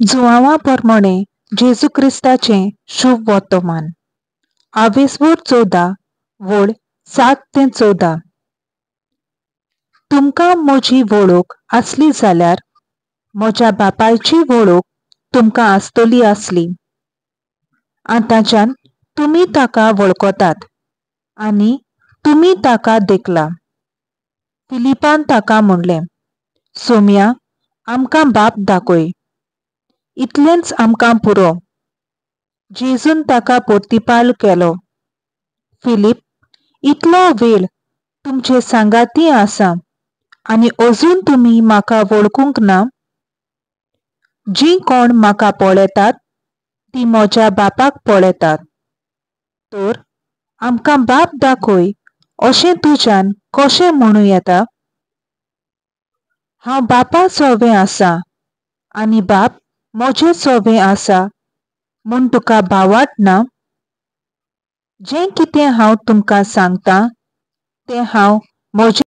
जुवांवा प्रमाणे जेजू क्रिस्ताचें शुभ वर्तमान. आवेसवोर 14 वळ 7 ते 14. तुमकां म्हजी वळख आसली जाल्यार म्हज्या बापायची वळख तुमकां आसतली आसली. आतांच्यान तुमी ताका वळखतात आनी तुमी ताका देखला. फिलिपान ताका म्हणलें, सोम्या, आमकां बाप दाखय, इतलेंच आमकां पुरो. जेजून ताका प्रतिपाल केलो, फिलीप, इतलो वेळ तुमचे सांगाती आसा आनी अजून तुमी म्हाका वळखूंक ना? जीं कोण म्हाका पळयतात तीं म्हज्या बापाक पळयतात. तर आमकां बाप दाखय अशें तुज्यान कशें म्हणूं येता? हांव बापा सोवें आसा आनी बाप म्हजे सोवें आसा म्हूण तुका भावाट ना? जें कितें हांव तुमकां सांगतां तें हांव म्हजें